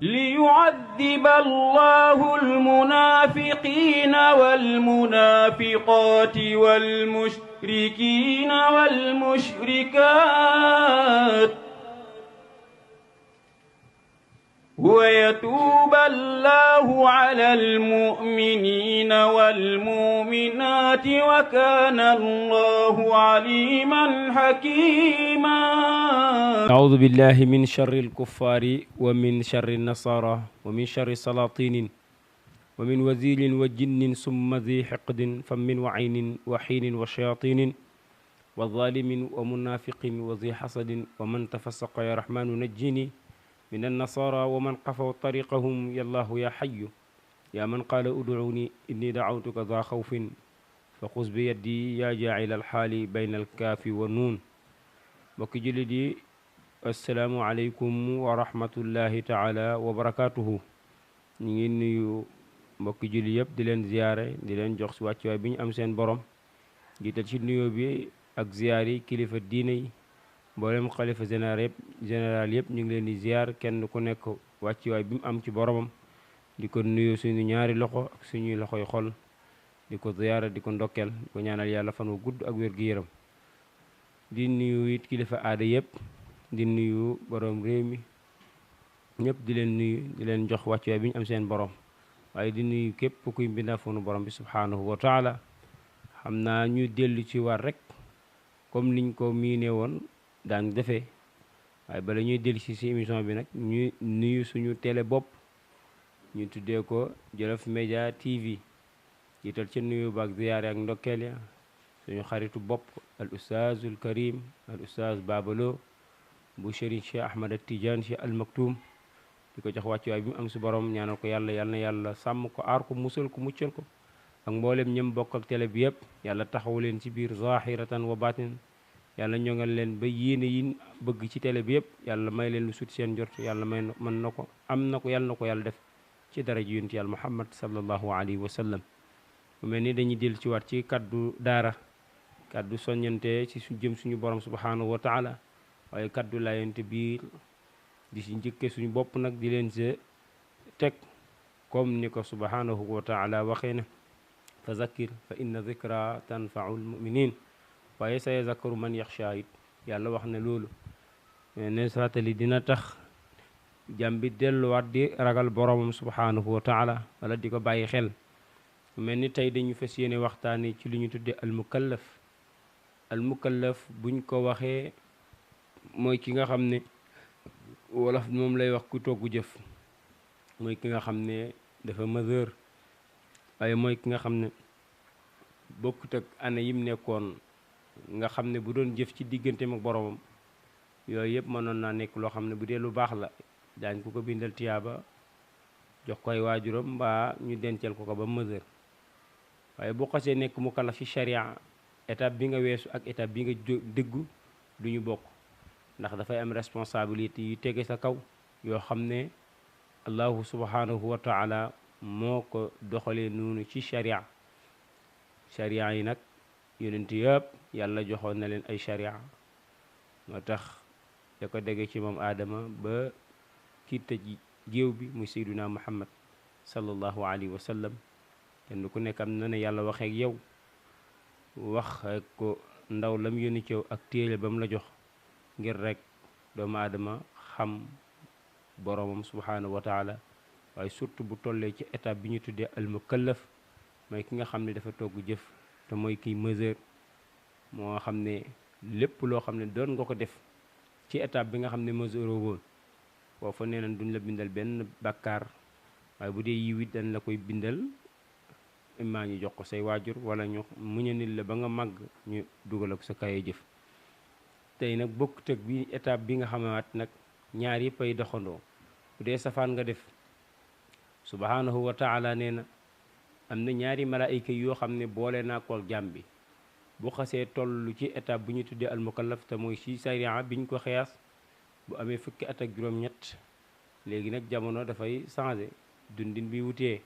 ليعذب الله المنافقين والمنافقات والمشركين والمشركات ويتوب الله على المؤمنين والمؤمنات وكان الله عليما حكيما. أعوذ بالله من شر الكفار ومن شر النصارى ومن شر سلاطين ومن وزيل وجن ثم ذي حقد فمن وعين وحين وشياطين وظالم ومنافق وذي حسد ومن تفسق يا رحمن نجني من النصارى ومن قفوا طريقهم يا الله يا حي يا من قال ادعوني إني دعوتك ذا خوف فخذ بيدي يا جاعل الحال بين الكاف والنون. mbokki jullit yi assalaamu aleykum wa rahmatullahi taala wa barakaatuhu. ñu ngi nuyu mbokki jullit yëpp di leen ziyaare di leen jox si wàccuwaay bi ñu am seen borom jiital ci nuyoo bi ak ziyaar yi kilifa diine yi mboolem xalifa général yëpp ñu ngi leen di ziyaar kenn ku nekk wàccuwaay bi mu am ci boromam di ko nuyu suñu ñaari loxo ak suñuy loxoy xol di ko ziyaara di ko ndokkeel di ko ñaanal yàlla fan wu gudd ak wér-gu-yaram di nuyu it kilifa aada yëpp di nuyu borom réew mi ñëpp di leen nuyu di leen jox wàccuwaay bi ñu am seen borom waaye di nuyu képp kuy mbindaafoonu borom bi subhaanahu wa taala. xam naa ñu dellu ci war rek comme niñ ko miine woon daan defee waaye bala ñuy dellu si émission bi nag ñu nuyu suñu télé bopp ñu tuddee ko Jolof Média TV jiital ci nuyu baak ziyaare ak ndokkeel ya suñu xaritu bopp al ustaazul karim al ustaaz Babalo bu Serigne Cheikh Ahmad Tidiane Cheikh al Maktoum di ko jox wàccuwaay bi mu am si borom ñaanal ko yàlla yal na yàlla sàmm ko aar ko musal ko muccal ko ak mboolem ñëm bokk ak télé bi yëpp yàlla taxawu leen ci biir zahiratan wa batin yàlla ñoŋal leen ba yéene yi bëgg ci télé bi yëpp yàlla may leen lu sut seen njort yàlla may mën na ko am na ko yàlla na ko yàlla def ci daraja yonent yàlla Muhammad sallallahu alayhi wa sallam. mu mel ni dañuy dellu ci waat ci kaddu daara kaddu soññante ci jëm suñu borom subhanahu wa taala waaye kaddu laayante biir di si njëkke suñu bopp nag di leen se teg comme ni ko subhanahu wa taala waxee ne fa zakkir fa inna zikra tanfaul muminin waaye sa yazakkaru man yaxsha it yàlla wax ne loolu ne fàttali dina tax jàm bi delluwaat di ragal boromam subhanahu wa taala wala di ko bàyyi xel. mel ni tey dañu fas yéene waxtaani ci li ñu tudde al mukallaf buñ ko waxee mooy ki nga xam ne wolof moom lay wax ku togg jëf mooy ki nga xam ne dafa majeur waaye mooy ki nga xam ne bokkut ak année yim nekkoon nga xam ne bu doon jëf ci digganteem ak boromam yooyu yëpp mënoon naa nekk loo xam ne bu dee lu baax la daañ ko bindal tiyaaba jox koy waajuram mbaa ñu dencal ko ba majeur waaye boo xasee nekk mukallaf ci sharia étape bi nga weesu ak étape bi nga déggu du ñu bokk ndax dafay am responsabilité yu tege sa kaw yoo xam ne allahu subhanahu wa taala moo ko doxalee noonu ci sharia yi nag yonent yëpp yàlla joxoon na leen ay sharia moo tax da ko dégge ci moom aadama ba ki tëj géew bi muy sayduna muhammad sallallahu alayhi wa sallam kenn ku nekk am na ne yàlla waxeek yow wax ko ndaw lam yónni ci yow ak téere ba mu la jox ngir rek doomu aadama xam boromam subhanahu wa taala waaye surtout bu tollee ci étape bi ñu tuddee al mukallaf mooy ki nga xam ne dafa togg jëf te mooy kiy majeur moo xam ne lépp loo xam ne doon nga ko def ci étape bi nga xam ne majeur woon foofa nee nañ duñ la bindal benn bàkkaar waaye bu dee yiw it dañ la koy bindal maa ñu jox ko say waajur wala ñu muñanil la ba nga màgg ñu dugal ak sa kaye jëf. tey nag bokkut ak bi étape bi nga xamaat nag ñaar yëpp ay doxandoo bu dee safaan nga def subhanahu wa taala nee na am na ñaari malaayika yoo xam ne boole naa ko ak jàmm bi bu xasee toll ci étape bu ñu tuddee al mukallaf te mooy ci sariya biñ ko xiyaas bu amee fukki at ak juróom-ñett léegi nag jamono dafay changé dundin bi wutee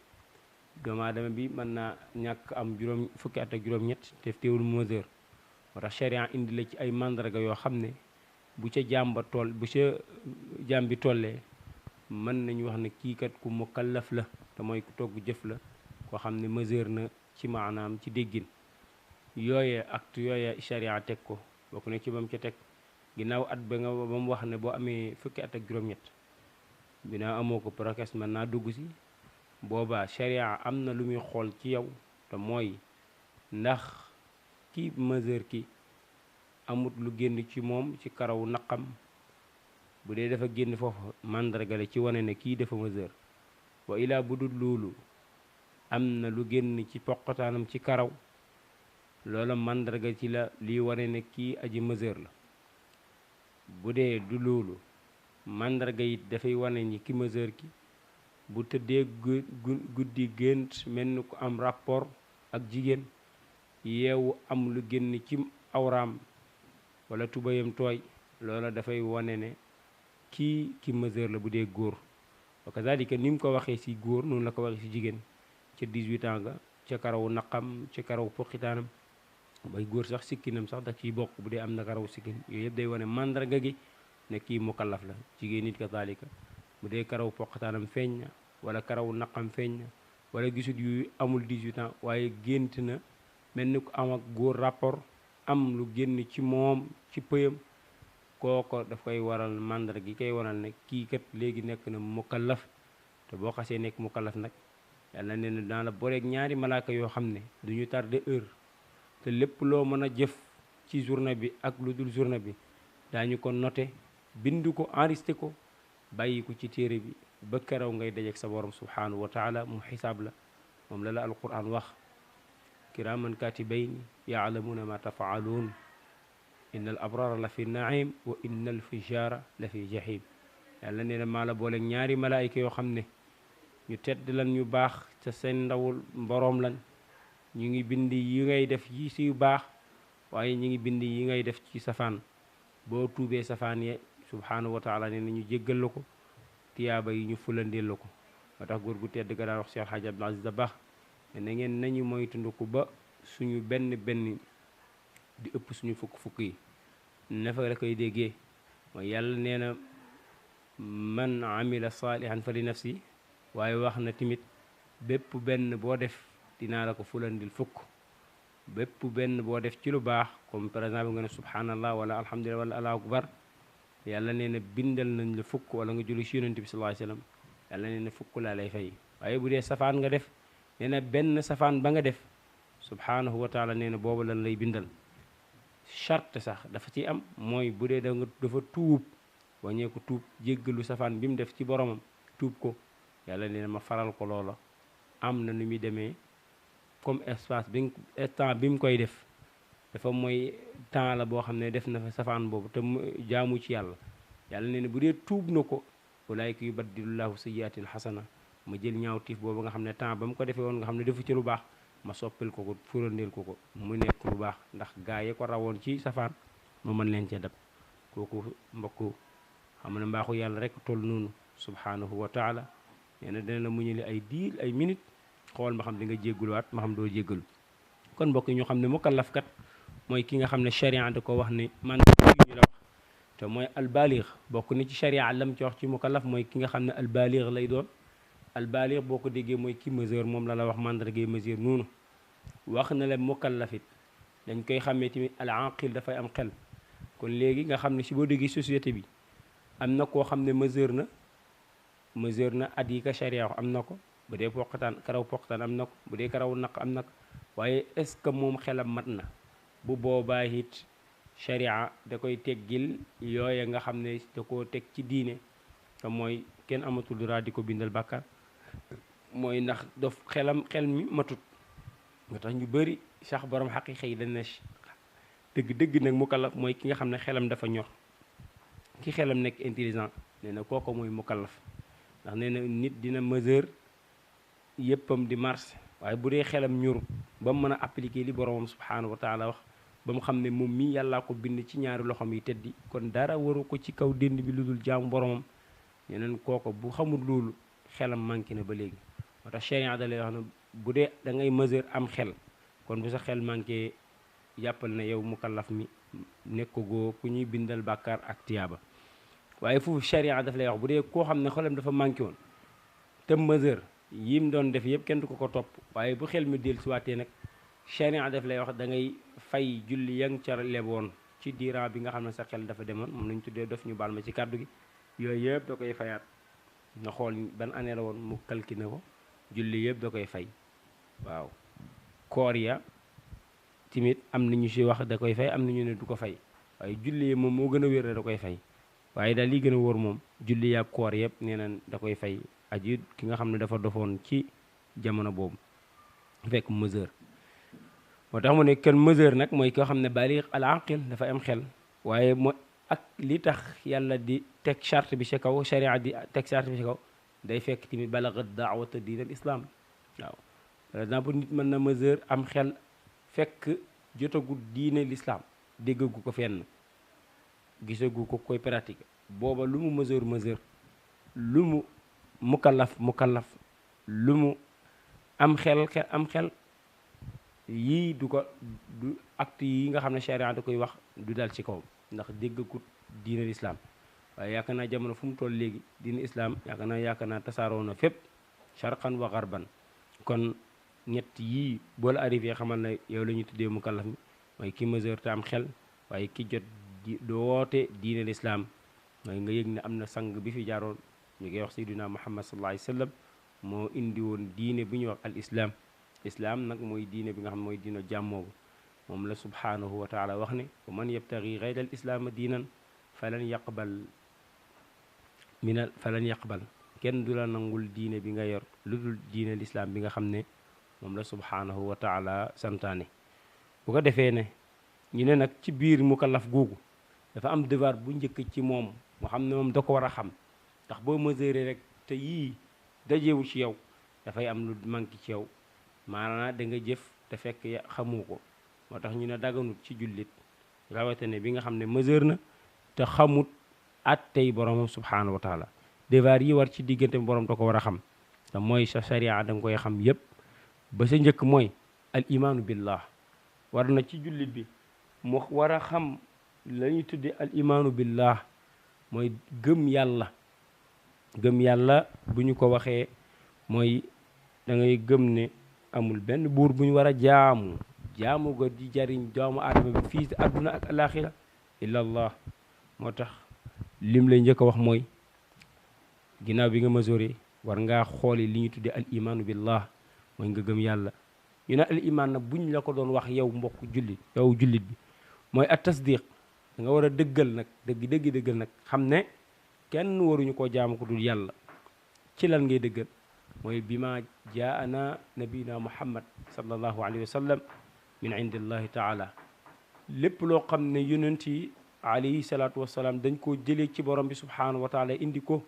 doomu aadama bi mën naa ñàkk am fukki at ak juróom-ñett te teewul majeur moo tax sharia indi la ci ay mandarga yoo xam ne bu ca jaam bi tollee mën nañu wax ne kii kat ku mukallaf la te mooy ku togg jëf la koo xam ne mesure na ci maanaam ci déggin yooye acte yooye sharia teg ko bokk na ci bam ca teg ginnaaw at ba nga ba mu wax ne boo amee fukki at ak juróom-ñett binaa amoo ko prokes mën naa dugg si boobaa sharia am na lu muy xool ci yow te mooy ndax ki mesure ki amut lu génn ci moom ci karaw naqam bu dee dafa génn foofu màndargale ci wane ne kii dafa mesure wa ilaa bu dul loolu am na lu génn ci poqataanam ci karaw loola màndarga ci la liy wane ne kii aji mesure la bu dee du loolu màndarga it dafay wane ni ki mesure ki bu tëddee guddi gént mel ni ku am rapport ak jigéen yeewu am lu génn ci awraam wala tubayam tooy loola dafay wane ne kii ki mesure la bu dee góor wa kazalika ni mu ko waxee ci góor noonu la ko waxee ci jigéen ca 18 ans ga ca karaw naqam ca karaw poqitaanam bay góor sax sikkinam sax da ciy bokk bu dee am na karaw sikkin yooyu yëpp day wane mandarga gi ne kii mukallaf la jigéen nit kazalika bu dee karaw poqitaanam feeñ na wala karaw naqam feeñ na wala gisut yu amul 18 ans waaye gént na mel ni ko am ak góor rapport am lu génn ci moom ci pëyam kooko daf koy waral mandarga gi koy waral ne kii kat léegi nekk na mukallaf te boo xasee nekk mukallaf nag yàlla nee na daan la boleeg ñaari malaaka yoo xam ne duñu tardé heure te lépp loo mën a jëf ci journée bi ak lu dul journée bi daañu ko noté bind ko enregistré ko bàyyi ko ci téere bi ba keroog ngay dajeek sa borom subhanahu wa taala mu xisaab la moom la alquran wax kiraman katibayni ya'lamuna ma tafaaluun inna al abrara la fi naim wa inna al fujara la fi jahim yàlla nee na maa la booleeg ñaari malaayika yoo xam ne ñu tedd lan ñu baax te seen ndawul boroom lan ñu ngi bind yi ngay def yi si yu baax waaye ñu ngi bind yi ngay def ci safaan boo tuubee safaan ye subhanahu wa taala nee na ñu jéggal la ko tiyaaba yi ñu fulandeel la ko moo tax góor gu tedd ga daan wax Cheikh Hadj Abdoul Aziz Dabakh ne ngeen nañu moytandiku ba suñu benn di ëpp suñu fukk yi nafa la koy déggee mooy yàlla nee na man amila salihan fa li nafsi waaye wax na tamit bépp benn boo def dinaa la ko fulandil fukk bépp benn boo def ci lu baax comme par exemple nga ne subhanallah wala alhamdulillah wala allahu akbar yàlla nee na bindal nañ la fukk wala nga julli ci yonent bi sallallahu alayhi wasallam yàlla nee na fukk laa lay fay waaye bu dee safaan nga def nee na benn safaan ba nga def subhanahu wa taala nee na boobu lan lay bindal charte sax dafa ci am mooy bu dee da nga dafa tuub waññeeku tuub jéggalu safaan bi mu def ci boromam tuub ko yàlla nee na ma faral ko loola am na nu muy demee comme espace bi temps bi mu koy def dafa mooy temps la boo xam ne def na fa safaan boobu te jaamu ci yàlla yàlla nee na bu dee tuub na ko ulaayka yubaddilullahu sayyiatil xasana ma jël ñaaw tiif boobu nga xam ne temps ba mu ko defee woon nga xam ne defu ci lu baax ma soppil ko ko furandeel ko ko mu nekk lu baax ndax gaa yi ko rawoon ci safaan mu mën leen cee dab kooku mbokku xam ne mbaaxu yàlla rek toll noonu subhanahu wa taala nee na dina la muñali ay diir ay minute xool ma xam di nga jéggaluwaat ma xam doo jéggalu kon mbokk yi ñu xam ne mukallaf kat mooy ki nga xam ne charia da ko wax ne man ñu la wax te mooy albaligh bokk ni ci charia lam ci wax ci mukallaf mooy ki nga xam ne albaligh lay doon albaligh boo ko déggee mooy ki mesure moom la wax mandargay mesure noonu wax na la mukallafit dañ koy xàmmee tamit al aqil dafay am xel kon léegi nga xam ne si boo déggee société bi am na koo xam ne mesure na at yi ka charia wax am na ko bu dee poqataan karaw poqataan am na ko bu dee karaw naq am na ko waaye est-ce que moom xelam mat na bu boobaa it charia da koy teggil yooya nga xam ne da koo teg ci diine te mooy kenn amatul dara di ko bindal bàkkaar mooy ndax dof xel mi matut nga tax ñu bëri sax borom xaqiiqa yi dañ ne dëgg nag mukallaf mooy ki nga xam ne xelam dafa ñor ki xelam nekk intelligent nee na kooko mooy mukallaf ndax nee na nit dina mesure yëppam di marché waaye bu dee xelam ñur ba mu mën a appliquer li boromam subhanahu wa taala wax ba mu xam ne moom mii yàllaa ko bind ci ñaari loxom yi teddi kon dara waru ko ci kaw dénd bi lu dul jaamu boromam yeneen kooko bu xamul loolu xelam manqué na ba léegi moo tax charia da lay wax ne bu dee da ngay mesure am xel kon bu sa xel manqué jàppal na yow mukallaf mi nekk goo ku ñuy bindal bàkkaar ak tiyaaba waaye foofu sharia daf lay wax bu dee koo xam ne xolam dafa manqué woon te mesure yim doon def yëpp kenn du ko topp waaye bu xel mi dellusiwaatee nag sharia daf lay wax da ngay fay julli yang ca leboon ci diiran bi nga xam ne sa xel dafa demoon moom lañ tuddee def ñu baal ma ci kàddu gi yooyu yëpp da koy fayaat nga xool ban année la woon mu calculé ko julli yëpp da koy fay waaw koor ya timit am na ñu ci wax da koy fay am na ñu ne du ko fay waaye julli yi moom moo gën a wér ne da koy fay waaye daal li gën a wóor moom julli ya koor yëpp nee na da koy fay aji ki nga xam ne dafa dofoon ci jamono boobu fekk mesure moo tax mu ne kenn mesure nag mooy koo xam ne baliq al aqil dafa am xel waaye mooy ak li tax yàlla di teg charte bi ci kaw sharia di teg charte bi ci kaw day fekk tamit balagat daawata diin al islam waaw par exemple nit mën na mesure am xel fekk jotagu diine l'islam déggagu ko fenn gisagu ko koy pratique booba lu mu mesure lu mu mukallaf lu mu am xel yii du ko du acte yi nga xam ne sharia da koy wax du dal ci kaw ndax déggagut diine l'islam waaye yaakaar naa jamono fu mu toll léegi diine islam yaakaar naa tasaaroo na fépp sharqan wa garban kon ñett yii boo la arrivé xamal na yow la ñuy tuddee mukallaf mi mooy ki mesure te am xel waaye ki jot doote diine l'islam mooy nga yëg ne am na sang bi fi jaaroon ñu koy wax sayyidina Muhammad sallallahu alayhi wa sallam moo indi woon diine bi ñuy wax al islam nag mooy diine bi nga xam ne mooy diine jàmmoobu moom la subhanahu wa taala wax ne wa man yabtaghi ghayra al islaama diinan falan yaqbal kenn du la nangul diine bi nga yor lu dul diine l'islam bi nga xam ne moom la subhanahu wa taala santaane bu ko defee ne ñu ne nag ci biir mukallaf googu dafa am devoir bu njëkk ci moom moo xam ne moom da ko war a xam ndax boo mesuré rek te yii dajewu ci yow dafay am lu manqué ci yow maanaam da nga jëf te fekk xamu ko moo tax ñu ne daganut ci jullit rawatina bi nga xam ne mesure na te xamut at tey boromam subhanahu wa taala devoir yi war ci diggante borom da ko war a xam te mooy sa sharia da nga koy xam yépp ba sa njëkk mooy al imaanu billah war na ci jullit bi mu war a xam la ñuy tudde al imaanu billah mooy gëm yàlla bu ñu ko waxee mooy da ngay gëm ne amul benn buur bu ñu war a jaamu ga di jariñ doomu aadama bi fii si àdduna ak alaxira illa allah moo tax lim lay njëkk a wax mooy ginnaaw bi nga mesuré war ngaa xooli li ñu tudde al imaanu billah mooy nga gëm yàlla ñu ne al iman nag buñ la ko doon wax yow mbokk jullit bi mooy at tasdiq da nga war a dëggal nag dëggal nag xam ne kenn waruñu koo jaamu ko dul yàlla ci lan ngay dëggal mooy bi ma jaana nabina muhammad sallallahu alayhi wa sallam min indillahi taala lépp loo xam ne yonent yi alayhi salaatu wasalaam dañ koo jëlee ci borom bi subhanahu wa taala indi ko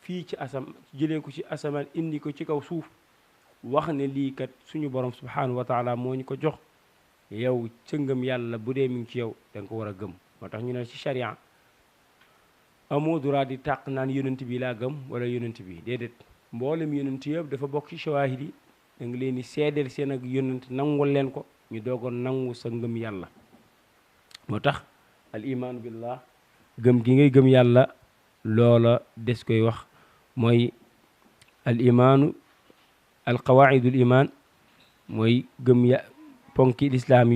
fii ci jëlee ko ci asamaan indi ko ci kaw suuf wax ne lii kat suñu borom subhanahu wa taala moo ñu ko jox yow ca ngëm yàlla bu dee mi ngi ci yow da nga ko war a gëm moo tax ñu ne ci sharia amoo droit di tàq naan yonent bi laa gëm wala yonent bi déedéet mboolem yonent yëpp dafa bokk ci shawaahid yi da nga leen di seedeel seen ak yonent nangul leen ko ñu doogoon nangu sa ngëm yàlla moo tax al imaanu billah gëm gi ngay gëm yàlla loola des koy wax mooy al imaanu al qawaidul iman mooy gëm ya ponki lislaam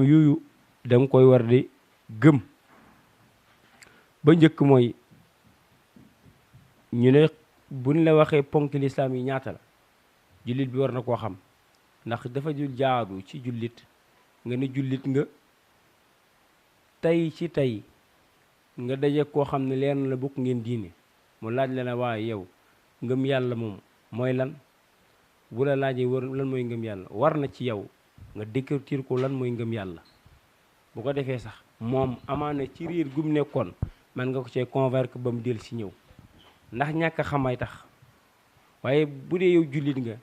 yuyu da nga koy war di gëm ba njëkk mooy ñu ne buñ la waxee ponki lislaam yi ñaata la jullit bi war na koo xam ndax dafa jul jaadu ci jullit nga ne jullit nga tey ci tey nga daje koo xam ne leen la bokk ngeen diine mu laaj la ne waaye yow ngëm yàlla moom mooy lan bu la laajee lan mooy ngëm yàlla war na ci yow nga décortiquer ko lan mooy ngëm yàlla bu ko defee sax moom amaana ci riir gum nekkoon man nga ko cee convaincre ba mu del si ñëw ndax ñàkk a xamay tax waaye bu dee yow jullit nga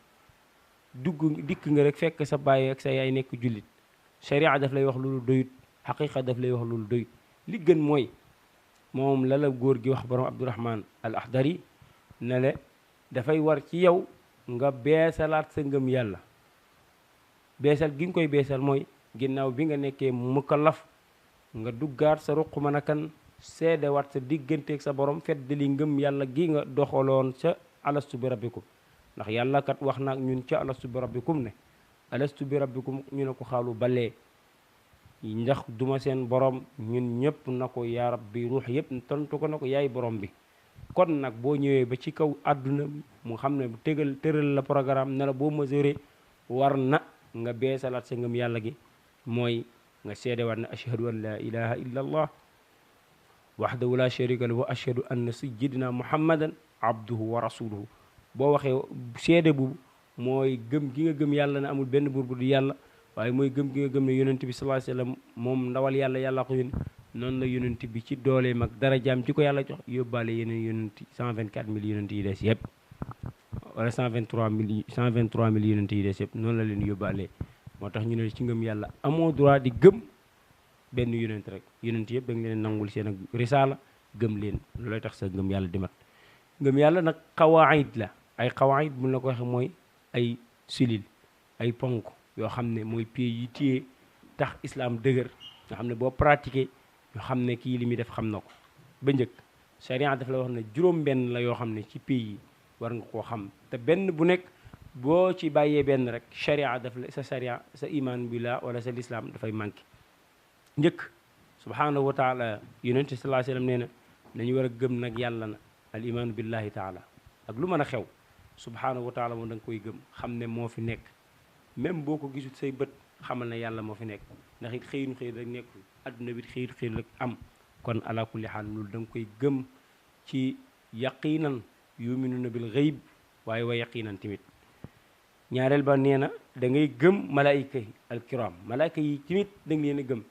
dikk nga rek fekk sa baay ak sa yaay nekk jullit sharia daf lay wax loolu doyut xaqiqa daf lay wax loolu doyut li gën mooy moom la góor gi wax borom Abdurahman al Akhdari ne le dafay war ci yow nga beesalaat sa ngëm yàlla beesal gi nga koy beesal mooy ginnaaw bi nga nekkee mukallaf nga duggaat sa ruq mën a kan seedewaat sa digganteeg sa borom fedd li ngëm yàlla gi nga doxaloon ca alastu bi rabbikum ndax yàlla kat wax naag ñun ca alastu bi rabbikum ne alastu bi rabbikum ñu ne ko xaalu balee ndax duma seen borom ñun ñëpp na ko yaa rabbi ruux yëpp tontu ko na ko yaay borom bi kon nag boo ñëwee ba ci kaw àdduna mu xam ne tëral la programme ne la boo mesuré war na nga beesalaat sa ngëm yàlla gi mooy nga seedewaat ne ashhadu an la ilaha illa allah wahdahu la sharika lahu wa ashhadu anna sayyidina muhammadan abduhu wa rasuluhu boo waxee seede bu mooy gëm gi nga gëm yàlla ne amul benn buur bu du yàlla waaye mooy gëm gi nga gëm ne yonent bi sallallahu alayhi wasallam moom ndawal yàlla yàlla ko yónni noonu la yonent bi ci dooleem ak darajaam ci ko yàlla jox yóbbaale yeneen yonent 124 000 yonent yi des yëpp wala 123 000 yonent yi des yëpp noonu la leen yóbbaale moo tax ñu ne ci ngëm yàlla amoo droit di gëm benn yonent rek yonent yëpp da nga leen nangul seen ak risaala gëm leen loolay tax sa ngëm yàlla di mat ngëm yàlla nag xawaayid la ay xawaayid bu la ko waxee mooy ay silil ay ponk yoo xam ne mooy pied yi téye tax islam dëgër nga xam ne boo pratiqué ñu xam ne kii li muy def xam na ko ba njëkk charia daf la wax ne juróom-benn la yoo xam ne ci pays yi war nga koo xam te benn bu nekk boo ci bàyyee benn rek charia daf la sa charia sa iman billah wala sa lislaam dafay manqué njëkk subhanahu wa taala yonente sallallahu alayhi wasallam nee na nañu war a gëm nag yàlla na al imaanu billahi taala ak lu mën a xew subhanahu wa taala moom da nga koy gëm xam ne moo fi nekk même boo ko gisul say bët xamal ne yàlla moo fi nekk ndax it xëyun xëy rek nekkul adduna bi xëyut xëy rek am kon ala kulli xaal loolu da nga koy gëm ci yaqinan yuminuna bil ghaib waaye wa yaqinan tamit ñaareel ba nee na da ngay gëm malaayika yi alkiram malaayika yi tamit da nga leen a gëm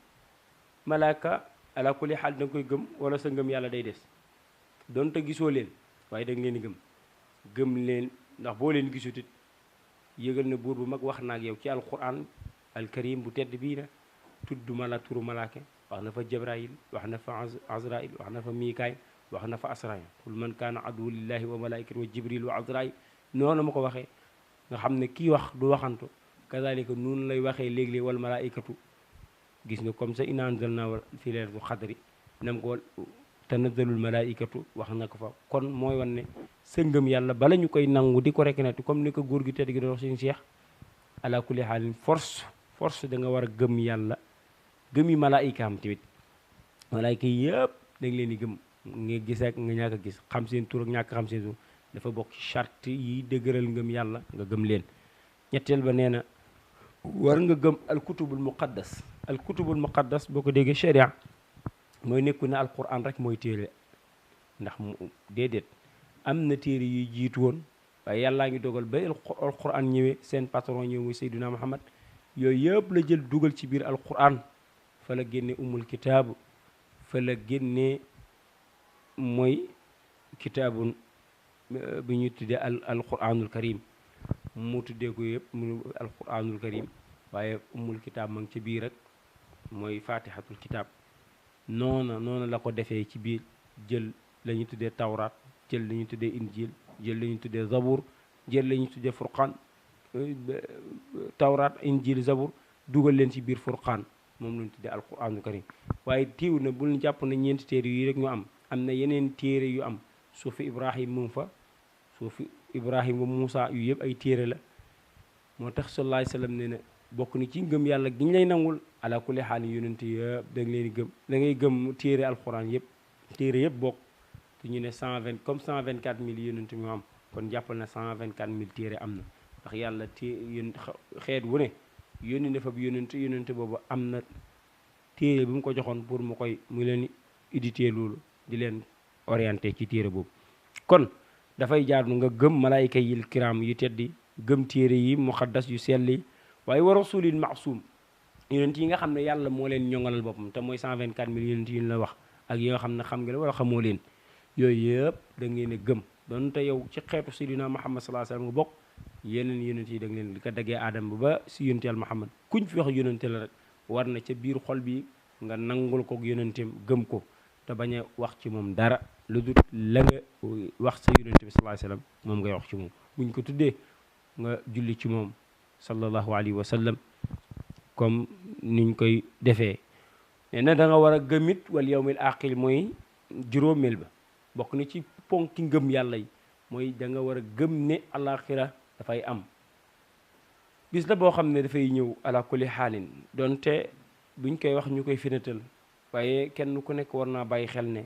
malaaka ala kulli xaal da nga koy gëm wala sa ngëm yàlla day des donte gisoo leen waaye da nga leen di gëm leen ndax boo leen gisut it yëgal ne buur bu mag wax na ak yow ci alquran alkarim bu tedd bii na tudd turu malaake wax na fa Jibrayil wax na fa Azrail wax na fa Mikaayil wax na fa Asrail qul man kaana aduwwan lillahi wa malaikati wa Jibril wa Azrail noonu ma ko waxee nga xam ne kii wax du waxantu kazalika noonu lay waxee léeg-léeg wal malaikatu gis nga comme ça inna anzalnaahu fi laylatul qadri nam ko tanazzalul malaikatu wax na ko fa kon mooy wan ne sa ngëm yàlla bala ñu koy nangu di ko reconnaître comme ni ko góor gi tedd gi doon wax suñu Cheikh ala kulli xaalin force da nga war a gëm yàlla gëmi malaayika am tamit malaayika yi yëpp da nga leen di gëm nga gis ak nga ñàkk a gis xam seen tur ak ñàkk xam seen tur dafa bokk ci charte yi dëgëral ngëm yàlla nga gëm leen ñetteel ba nee na war nga gëm alkutubul muqaddas boo ko déggee sharia mooy nekku ne alquran rek mooy téere ndax mu déedéet am na téere yuy jiitu woon waaye yàllaa ngi dogal ba alquran ñëwee seen patron ñëw muy Seydina Muhammad yooyu yëpp la jël dugal ci biir alquran fa la génne umul kitaabu fa la génne mooy kitaabun bi ñu tuddee alquranul karim mu tuddee ko yëpp mu alquranul karim waaye umul kitaab ma ngi ci biir rek mooy fatihatul kitaab noona la ko defee ci biir jël la ñu tuddee tawraat jël la ñu tuddee injil jël la ñu tuddee zabur jël la ñu tuddee furqaan tawraat injil zabur dugal leen ci biir furqaan moom la ñu tuddee alquranul karim waaye tiiw na bul jàpp na ñeenti téere yi rek ñu am na yeneen téere yu am suufi ibrahim mu ngi fa suufi ibrahim ba Muusa yu yëpp ay téere la moo tax sallallahu alayhi wasallam nee na bokk ni ci ngëm yàlla gi ñu lay nangul ala kulli xaal yonent yëpp da nga leen di gëm da ngay gëm téere alquran yëpp téere yëpp bokk te ñu ne 120 comme 124 000 yonent ñu am kon jàppal na 124 000 téere am na ndax yàlla xeet wu ne yónni na fa bi yonent boobu am na téere bi mu ko joxoon pour mu leen éditer loolu di leen orienté ci téere boobu kon dafay jaadu nga gëm malaayika yi kiram yu teddi gëm téere yi muqaddas yu selli waaye wa rasulil maasum yonent yi nga xam ne yàlla moo leen ñoŋalal boppam te mooy 124 000 yonent yi ñu la wax ak yi nga xam ne xam nga la wala xamoo leen yooyu yëpp da ngeen a gëm doonte yow ci xeetu Seydina Muhammad sallallahu alayhi wasallam nga bokk yeneen yonent yi da nga leen di ko daggee aadama ba si yonent yàlla Muhammad kuñ fi wax yonente la rek war na ca biir xol bi nga nangul ko yonenteem gëm ko te bañ a wax ci moom dara lu dul la nga wax sa yonente bi sallallahu alayhi wasallam moom ngay wax ci moom buñ ko tuddee nga julli ci moom sallallahu alayhi wa sallam comme niñ koy defee nee na da nga war a gëmit wal yawmil aaxir mooy juróomeel ba bokk na ci ponki ngëm yàlla yi mooy da nga war a gëm ne alaxira dafay am bis la boo xam ne dafay ñëw ala kulli xaalin donte buñ koy wax ñu koy finatal waaye kenn ku nekk war naa bàyyi xel ne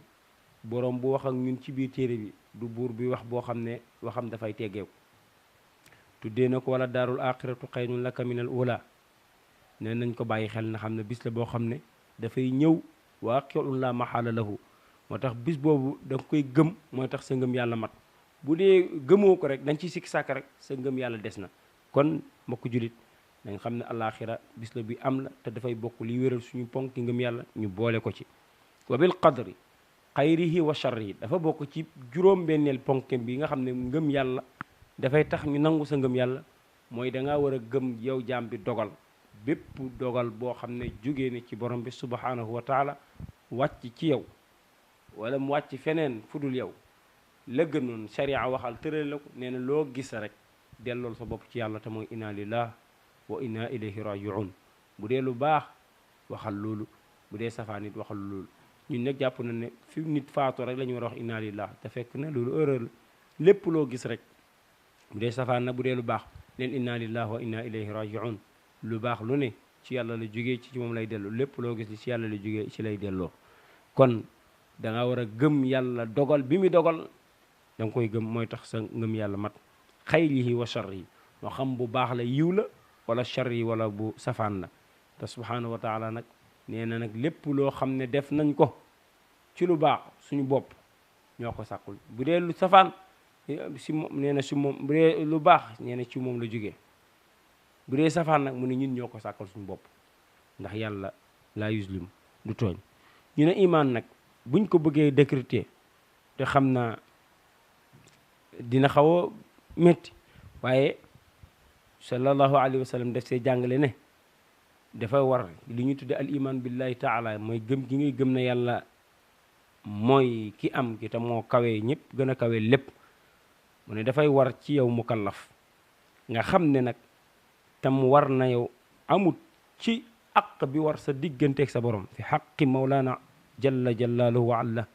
borom bu wax ak ñun ci biir téere bi du buur bi wax boo xam ne waxam dafay teggeeku tuddee na ko wala daarul axiratu xayrun laka minal ula ne nañ ko bàyyi xel na xam ne bis la boo xam ne dafay ñëw waaqi'un la maxaala lahu moo tax bis boobu da nga koy gëm mooy tax sa ngëm yàlla mat bu dee gëmoo ko rek dañ ciy sikki sàkk rek sa ngëm yàlla des na kon mbokk julit dañ xam ne alaxira bis la bi am la te dafay bokk li wéral suñu ponk ngëm yàlla ñu boole ko ci wa bil qadri xayrihi wa sharrihi dafa bokk ci juróom-benneel ponk bi nga xam ne ngëm yàlla dafay tax ñu nangu sa ngëm yàlla mooy da ngaa war a gëm yow jaam bi dogal bépp dogal boo xam ne jógee na ci borom bi subhanahu wa taala wàcc ci yow wala mu wàcc feneen fudul yow la gënoon sharia waxal tëral la ko nee na loo gis rek dellool sa bopp ci yàlla te mooy inna lillah wa inna ilayhi rajiun bu dee lu baax waxal loolu bu dee safaan it waxal loolu ñun nag jàpp na ne fi nit faatu rek la ñu war a wax inna lillah te fekk na loolu erreur la lépp loo gis rek bu dee safaan na bu dee lu baax leen inna lillah wa inna ilayhi rajiun lu baax lu ne ci yàlla la jógee ci moom lay delloo lépp loo gis li ci yàlla la jógee ci lay delloo kon da nga war a gëm yàlla dogal bi mu dogal da nga koy gëm mooy tax sa ngëm yàlla mat xayrihi wa sharrihi moo xam bu baax la yiw la wala sharri wala bu safaan la te subhanahu wa taala nag nee na nag lépp loo xam ne def nañ ko ci lu baax suñu bopp ñoo ko sàkkul bu dee lu safaan si moom nee na si moom bu dee lu baax nee na ci moom la jógee bu dee safaan nag mu ne ñun ñoo ko sàkkal suñu bopp ndax yàlla laa yuslim du tooñ ñu ne imaan nag buñ ko bëggee décréter te xam naa dina xaw a métti waaye sallallahu alayhi wa sallam def see jàngale ne dafay war li ñu tudde al iman billahi taala mooy gëm gi ngay gëm na yàlla mooy ki am ki te moo kawee ñëpp gën a kawee lépp mu ne dafay war ci yow mukallaf nga xam ne nag tam war na yow amut ci aq bi war sa digganteeg sa borom fi xaqi mawlana jalla jalaaluhu wa alla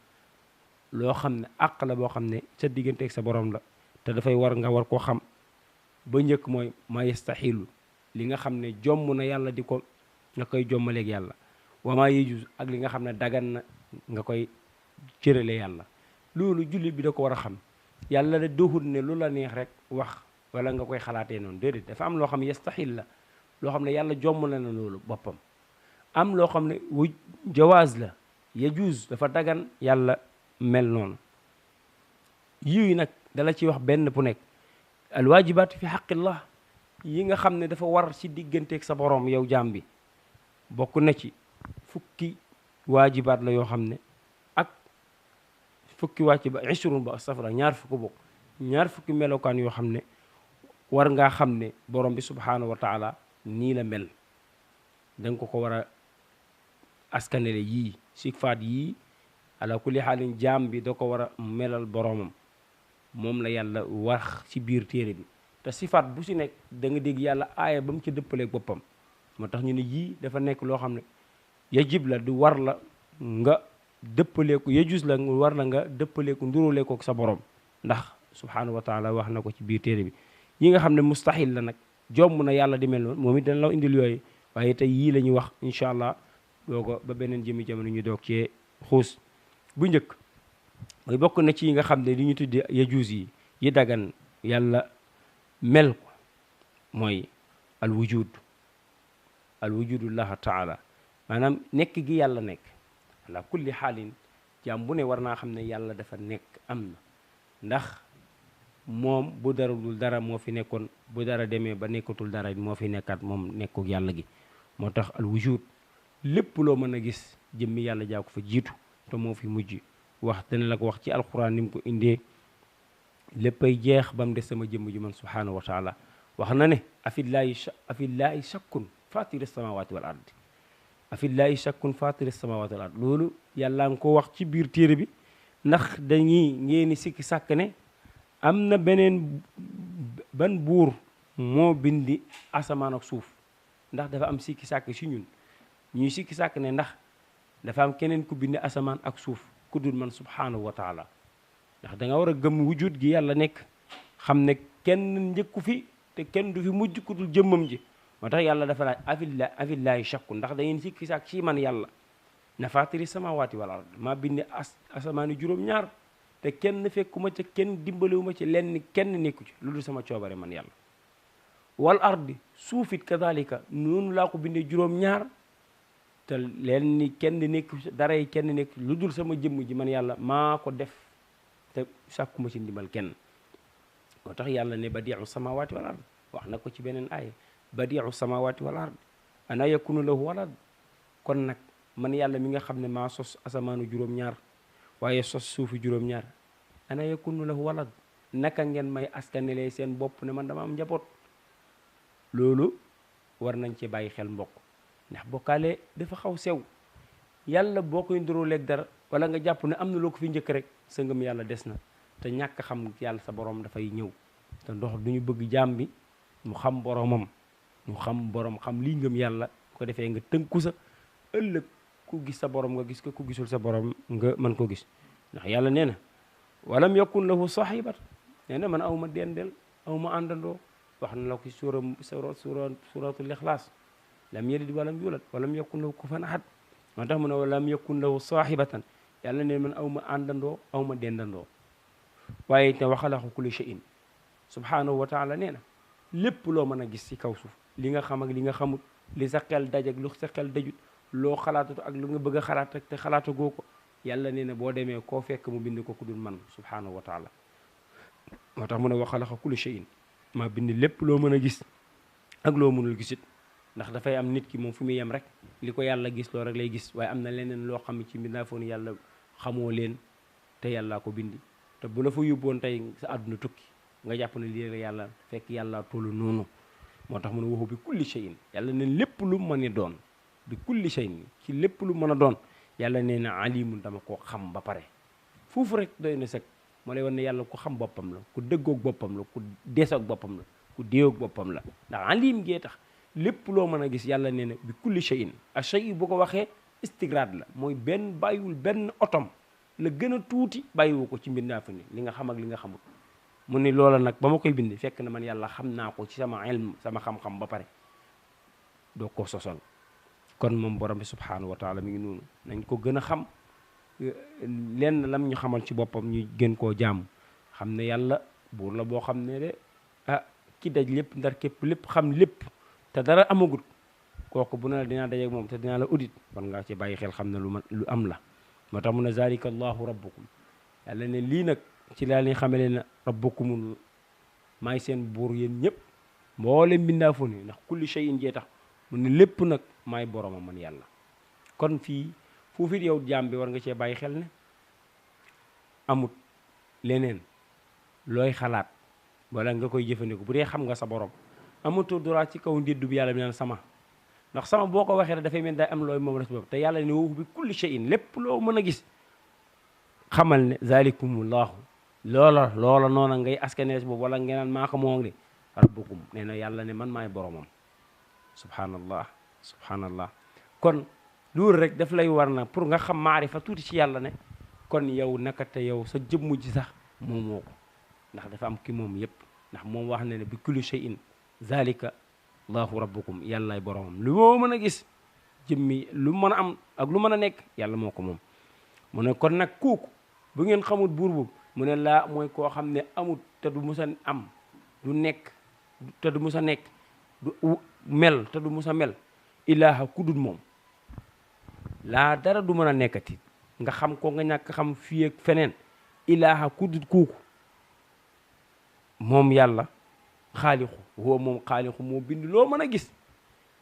loo xam ne aq la boo xam ne sa digganteeg sa borom la te dafay war nga war koo xam ba njëkk mooy ma yastaxilu li nga xam ne jomm na yàlla di ko nga koy jommaleeg yàlla wa ma yejuz ak li nga xam ne dagan na nga koy cërale yàlla loolu jullit bi da ko war a xam yàlla da doxul ne lu la neex rek wax wala nga koy xalaatee noonu déedéet dafa am loo xam ne yastaxil la loo xam ne yàlla jomm na loolu boppam am loo xam ne wu jawaaz la yejuz dafa dagan yàlla mel noonu yii nag dala ci wax benn bu nekk alwaajibaat fi xaqillah yi nga xam ne dafa war ci digganteeg sa borom yow jaam bi bokk na ci fukki waajibaat la yoo xam ne ak fukki waajibaat ishrun ba astafra ñaar fukki bokk ñaar fukki melokaan yoo xam ne war ngaa xam ne borom bi subhanahu wa taala nii la mel da nga ko war a askanele yii sifaat yii ala kulli xaalin jaam bi da ko war a melal boromam moom la yàlla wax ci biir téere bi te sifaat bu si nekk da nga dégg yàlla aaya ba mu ci dëppaleeg boppam moo tax ñu ne yii dafa nekk loo xam ne yajib la du war la nga dëppaleeku yajus la war la nga dëppaleeku nduruleekook sa borom ndax subhanahu wa taala wax na ko ci biir téere bi yi nga xam ne mustahil la nag jomm na yàlla di mel noonu moom it dana la indil yooyu waaye tey yii la ñuy wax incha allah doo ko ba beneen jëmi jamono ñu doog cee xuus bu njëkk mooy bokk na ci yi nga xam ne li ñu tudde yajuus yi dagan yàlla mel ko mooy al wujudullaha taala maanaam nekk gi yàlla nekk ala kulli xaalin jaam bu ne war naa xam ne yàlla dafa nekk am na ndax moom bu dara dul dara moo fi nekkoon bu dara demee ba nekkatul dara moo fi nekkaat moom nekkuk yàlla gi moo tax al wujud lépp loo mën a gis jëmmi yàlla jaa ko fa jiitu te moo fi mujj wax dana la ko wax ci alquran ni mu ko indee léppay jeex ba mu des sama jëmm ji man subhanahu wa taala wax na ne afillaahi shakkun fatiri samawati wal ardi afillaahi shakkun fatiri samawati wal ardi loolu yàlla nga ko wax ci biir téere bi ndax dañuy ngeeni sikki sàkk ne am na beneen ban buur moo bindi asamaan ak suuf ndax dafa am sikki sàkk si ñun ñuy sikki sàkk ne ndax dafa am keneen ku bind asamaan ak suuf ku dul man subhanahu wa taala ndax da nga war a gëm wujud gi yàlla nekk xam ne kenn njëkku fi te kenn du fi mujj ku dul jëmmam ji moo tax yàlla dafa laaj afillaahi shakku ndax da ngeen sikki saak ci man yàlla na faatiri samaawaati wal ard maa bind asamaani juróom-ñaar te kenn fekkuma ca kenn dimbaliwuma ci lenn kenn nekku ci lu dul sama coobare man yàlla wal ardi suufit kadalika noonu laa ko bindee juróom-ñaar te leen ni kenn nekku dara yi kenn nekk lu dul sama jëmm ji man yàlla maa ko def te sàkkuma ci ndimbal kenn moo tax yàlla ne badiu samawati wal ard wax na ko ci beneen aaya badiu samawati wal ard ana yakunu lahu walad kon nag man yàlla mi nga xam ne maa sos asamaanu juróom-ñaar waaye sos suufi juróom-ñaar ana yakunu lahu walad naka ngeen may askanelee seen bopp ne man dama am njaboot loolu war nañ ci bàyyi xel mbokk ndax bokkaale dafa xaw sew yàlla boo koy nduróoleeg dara wala nga jàpp ne am na loo ko fi njëkk rek sa ngëm yàlla des na te ñàkk xam yàlla sa borom dafay ñëw te ndox du ñu bëgg jaam bi mu xam boromam mu xam borom xam lii ngëm yàlla ko defee nga tënku sa ëllëg ku gis sa borom nga gis ko ku gisul sa borom nga mën ko gis ndax yàlla nee na walam yakun lahu sahibat nee na man aw ma dendel aw ma àndandoo wax na la ko suratul ixlaas lam yalid walam yulad walam yakun lahu kufuwan ahad moo tax mu ne walam yakun lahu sahibatan yàlla ne man aw ma àndandoo aw ma dendandoo waaye te waxalaxu kulli shay'in subhanahu wa taala nee na lépp loo mën a gis ci kaw suuf li nga xam ak li nga xamut li sa xel daj ak lu sa xel dajut loo xalaatatu ak lu nga bëgg a xalaat ak te xalaata goo ko yàlla nee na boo demee koo fekk mu bind ko ku dul man subhanahu wa taala moo tax mu ne waxalaxa kulli shay'in maa bind lépp loo mën a gis ak loo mënul gisit ndax dafay am nit ki moom fu muy yem rek li ko yàlla gis loo rek lay gis waaye am na leneen loo xam ci mbindaafoon yàlla xamoo leen te yàllaa ko bindi te bu la fa yóbboon tey sa àdduna tukki nga jàpp ne lii rek yàlla fekk yàlla tollu noonu moo tax mu ne waxu bi kulli shay'in yàlla ne lépp lu mën a doon bi kulli shay'in ci lépp lu mën a doon yàlla nee na alimun dama koo xam ba pare foofu rek doy na sëg moo lay wan ne yàlla ku xam boppam la ku dëggoog boppam la ku deesoog boppam la ku déewoog boppam la ndax alim gee tax lépp loo mën a gis yàlla nee na bi kulli shay'in a shay bu ko waxee istigrad la mooy benn bàyyiwul benn otom la gën a tuuti bàyyiwu ko ci mbindaa fa ni li nga xam ak li nga xamul mu ni loola nag ba ma koy bind fekk na man yàlla xam naa ko ci sama ilm sama xam-xam ba pare doo ko sosal kon moom borom bi subhanahu wa taala mi ngi noonu nañ ko gën a xam lenn lam ñu xamal ci boppam ñu gën koo jaamu xam ne yàlla buur la boo xam ne de ah ki daj lépp ndar képp lépp xam lépp te dara amagut kooku bu ne la dinaa dajeeg moom te dinaa la audit kon nga ci bàyyi xel xam ne lu am la moo tax mu ne zalika allahu rabbukum yàlla ne lii nag ci laa leen xamale ne rabbukumul maay seen buur yéen ñëpp mboolem mbindaa fo ni ndax kulli shay'in jee tax mu ne lépp nag maay boromam man yàlla kon fii foofu it yow jaam bi war nga cee bàyyi xel ne amut leneen looy xalaat wala nga koy jëfandiku bu dee xam nga sa borom amatoo droit ci kaw ndéddu bi yàlla bi naan sama ndax sama boo ko waxee rek dafay mel day am looy moom la si bopp te yàlla ne woofu bi kulli shay'in lépp loo mën a gis xamal ne zalikumullahu loola noona ngay askanees boobu wala ngeen naan maa ko moom de rabbukum nee na yàlla ne man maay boromam subhanallah kon loolu rek daf lay war na pour nga xam maarifa tuuti ci yàlla ne kon yow naka te yow sa jëmmu ji sax moomoo ko ndax dafa am ki moom yépp ndax moom wax ne bi kulli shay'in zalika allahu rabbukum yàllaay boromam lu moo mën a gis jëmmi lu mën a am ak lu mën a nekk yàlla moo ko moom mu ne kon nag kooku bu ngeen xamul buur boobu mu ne laa mooy koo xam ne amut te du mus a am du nekk te du mus a nekk du mel te du mus a mel ilaaha kudul moom laa dara du mën a nekkati nga xam ko nga ñàkk xam fii ak feneen ilaaha kudul kooku moom yàlla xaalixu huwa moom xaalixu moo bind loo mën a gis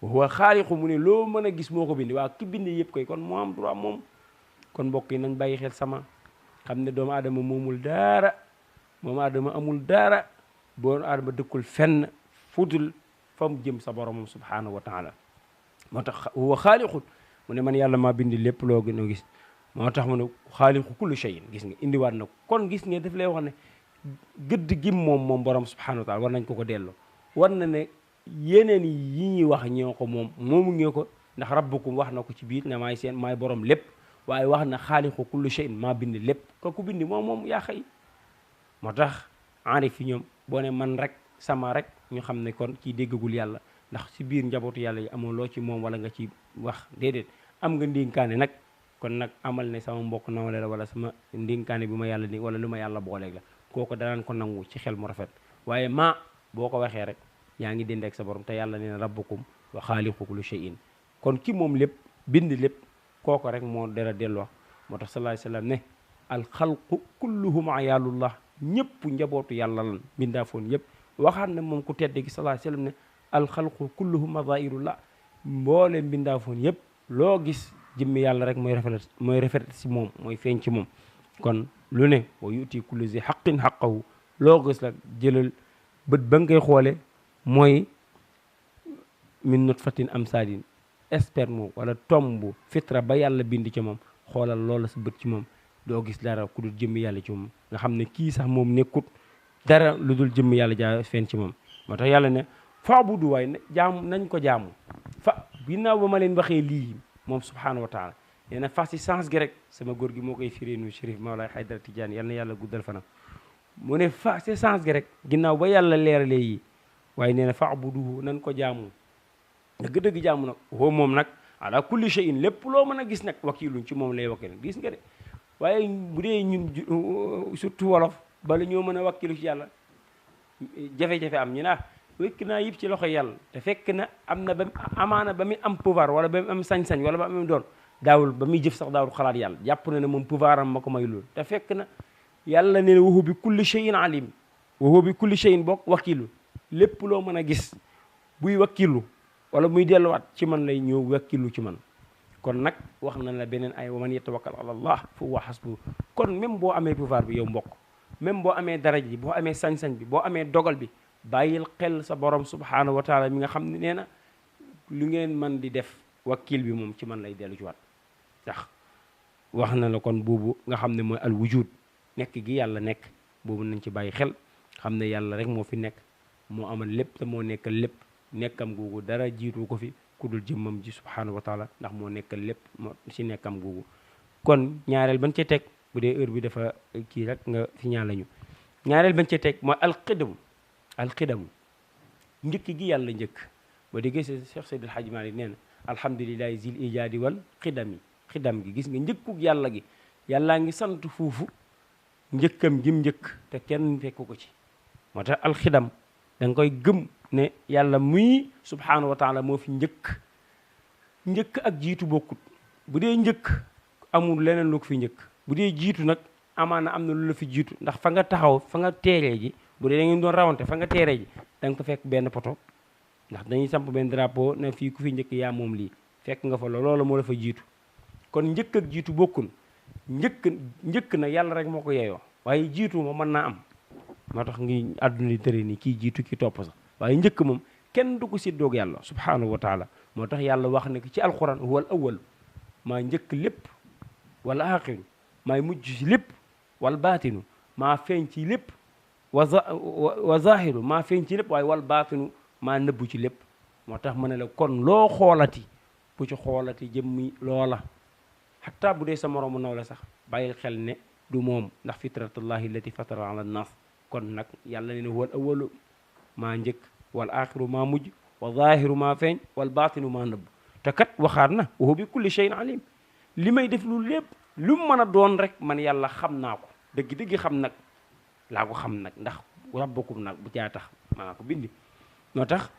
huwa xaalixu mu ne loo mën a gis moo ko bind waa ki bind yëpp koy kon moo am droit moom kon mbokk yi nañ bàyyi xel sama xam ne doomu aadama moomul dara doomu aadama amul dara doomu aadama dëkkul fenn fudul fa mu jëm sa boromam subhanahu wa taala moo tax huwa xaalixu mu ne man yàlla maa bind lépp loo gën a gis moo tax mu ne xaalixu kulli shay'in gis nga indiwaat na ko kon gis nga daf lay wax ne gëdd gim moom borom subhanahu wa taala war nañ ko delloo war na ne yeneen yi ñuy wax ñoo ko moom moomu ngeen ko ndax rabbukum wax na ko ci biir ne maay seen maay borom lépp waaye wax na xaaliqu kulli shay'in maa bind lépp ka ku bindi moom yaa xëy moo tax aarif fi ñoom boo ne man rek sama rek ñu xam ne kon kii déggagul yàlla ndax ci biir njabootu yàlla yi amoo loo ci moom wala nga ci wax déedéet am nga ndénkaane nag kon nag amal ne sama mbokk nawle la wala sama ndénkaane bi ma yàlla di wala lu ma yàlla booleeg la kooku danaan ko nangu ci xel mu rafet waaye boo ko waxee rek yaa ngi dend ak sa borom te yàlla nee na rabbukum wa xaaliqu kulli shay'in kon ki moom lépp bind lépp kooku rek moo dara delloo moo tax sallallahu alayhi wasallam ne alxalqu kulluhum ayaalullah ñëpp njabootu yàlla lan bindaafoon yëpp waxaat na moom ku tedd gi sallallahu alayhi wasallam ne alxalqu kulluhum mazairullah mboole bindaafoon yëpp loo gis jëmmi yàlla rek mooy rafet si moom mooy feeñ ci moom kon lu ne wa yuti kulli zi xaqin xaqahu loo gis la jëlal bët ba ngay xoole mooy min nutfatin amsaadin sperme wala tomb fitra ba yàlla bind ci moom xoolal loola sa bët ci moom doo gis dara ku dul jëmmi yàlla ci moom nga xam ne kii sax moom nekkut dara lu dul jëmmi yàlla jaa feeñ ci moom moo tax yàlla ne faabudu waay ne jaamu nañ ko jaamu fa ginnaaw ba ma leen waxee lii moom subhaanahu wa taala nee na fas si sens gi rek sama góor gi moo koy firéenu Chérif Mawlaay Haydara Tidiane yal na yàlla guddal fanam mu ne fa si sens gi rek ginnaaw ba yàlla leeralee yi waaye nee na faabudu nañ ko jaamu dëgg-dëgg jaamu nag woo moom nag ala kulli shay'in lépp loo mën a gis nag wakiiluñ ci moom lay wakkil gis nga de waaye bu dee ñun surtout wolof bala ñoo mën a wakkilu ci yàlla jafe-jafe am ñu naa wekk naa yëpp ci loxo yàlla te fekk na am na ba amaana ba muy am pouvoir wala ba mu am sañ-sañ wala ba mu doon daawul ba muy jëf sax daawul xalaat yàlla jàpp na ne moom pouvoir am ma ko may loolu te fekk na yàlla ne wa huwa bi kulli shay'in alim wa huwa bi kulli shay'in bokk wakiilu lépp loo mën a gis buy wakkilu wala muy delluwaat ci man lay ñëw wakkilu ci man kon nag wax na la beneen ay wa man yatawakkal ala allah fa huwa hasbu kon même boo amee pouvoir bi yow mbokk même boo amee daraja ji boo amee sañ-sañ bi boo amee dogal bi bàyyil xel sa borom subhanahu wa taala mi nga xam ne nee na lu ngeen man di def wakkil bi moom ci man lay dellu ci waat ndax wax na la kon boobu nga xam ne mooy al wujud nekk gi yàlla nekk boobu nañ ci bàyyi xel xam ne yàlla rek moo fi nekk moo amal lépp te moo nekkal lépp nekkam googu dara jiitu ko fi ku dul jëmmam ji subhanahu wa taala ndax moo nekkal lépp moo ci nekkam googu kon ñaareel bañ ca teg bu dee heure bi dafa kii rek nga fi ñaan lañu ñaareel bañ ca teg mooy alxidamu njëkk gi yàlla njëkk ba déggee Cheikh Seydil Hadji Malick nee na alhamdulillahi zil ijaadi wal xidam gi gis nga njëkkug yàlla gi yàllaa ngi sant foofu njëkkam gim njëkk te kenn fekku ko ci moo tax alxidam da nga koy gëm ne yàlla muy subhanahu wa taala moo fi njëkk ak jiitu bokkut bu dee njëkk amul leneen lu ko fi njëkk bu dee jiitu nag amaana am na lu la fi jiitu ndax fa nga taxaw fa nga teeree ji bu dee da ngeen doon rawante fa nga teeree ji da nga ko fekk benn poto ndax dañuy samp benn drapeau ne fii ku fi njëkk yaa moom lii fekk nga fa loolu moo la fa jiitu kon njëkk ak jiitu bokkul njëkk na yàlla rek moo ko yeyoo waaye jiitu ma mën naa am moo tax ngi àdduna di tëre nii kii jiitu ki topp sax waaye njëkk moom kenn du ko séddoog yàlla subhanahu wa taala moo tax yàlla wax ne ci alquran huwal awwal maa njëkk lépp wala aaxiru maay mujj ci lépp wal baatinu maa feeñ ci lépp wa zahiru maa feeñ ci lépp waaye wal baatinu maa nëbbu ci lépp moo tax ma ne la kon loo xoolati bu ci xoolati jëmmi loola xataa bu dee sa moroomu naw la sax bàyyil xel ne du moom ndax fitratullahi allati fatara ala nnas kon nag yàlla ne huwal awwalu maa njëkk wal aaxiru maa mujj wa zahiru maa feeñ wal baatinu maa nëbb te kat waxaat na wa huwa bi kulli shay'in alim li may def lu lépp lu mu mën a doon rek man yàlla xam naa ko dëgg-dëgg xam nag laa ko xam nag ndax rabbukum nag bu caa tax maa ko bindi noo tax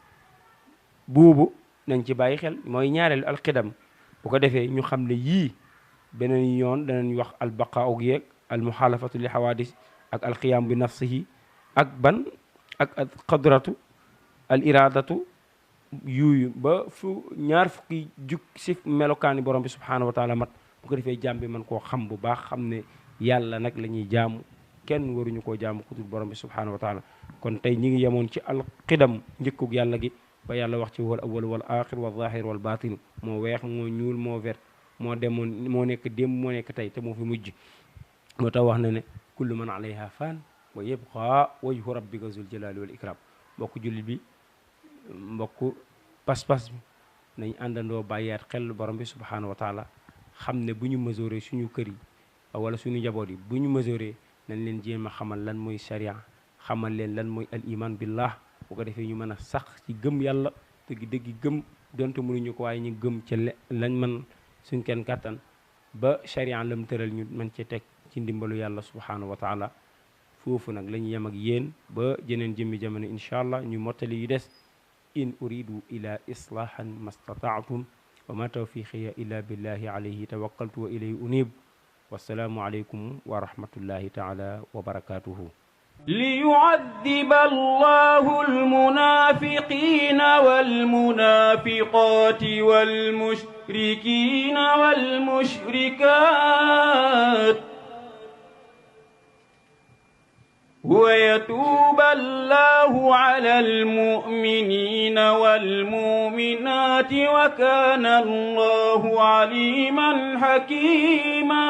buubu nañ ci bàyyi xel mooy ñaareelu alxidam bu ko defee ñu xam ne yii beneen yoon danañ wax albaqaa ug yeeg almuxaalafatu li xawaadis ak alqiyaam bi nafsihi ak ban ak alqadratu al iradatu yuuyu ba fu ñaar fukki jug si melokaani borom bi subhanahu wa taala mat bu ko defee jaam bi man koo xam bu baax xam ne yàlla nag la ñuy jaamu kenn waruñu koo jaamu ku dul borom bi subhanahu wa taala kon tey ñi ngi yemoon ci alqidam njëkkug yàlla gi ba yàlla wax ci wal awwal wal axir wal zahir wal batin moo weex moo ñuul moo vert moo demoon moo nekk démb moo nekk tey te moo fi mujj moo tax wax na ne kullu man alayha fan wa yabqa wajhu rabbika zul jalali wal ikram mbokk jullit bi mbokk pas-pas bi nañ àndandoo bàyyaat xel borom bi subhanahu wa taala xam ne bu ñu mesuré suñu kër yi wala suñu njaboot yi bu ñu mesuré nañ leen jéem a xamal lan mooy sharia xamal leen lan mooy al iman billah bu ko defee ñu mën a sax ci gëm yàlla dëgg gëm donte mënuñu ko waaye ñu gëm ca lañ man suñ kenn kàttan ba sharia lam tëral ñu mën ci teg ci ndimbalu yàlla subhanahu wa taala foofu nag la ñu yem ak yéen ba jeneen jëmmi jamono incha allah ñu mottali yu des in uridu ila islahan mastataatum wa ma tawfiqiya illa billahi alayhi tawakkaltu wa ilayhi unib wassalaamu aleykum wa rahmatullahi taala wa barakatuhu ليعذب الله المنافقين والمنافقات والمشركين والمشركات ويتوب الله على المؤمنين والمؤمنات وكان الله عليما حكيما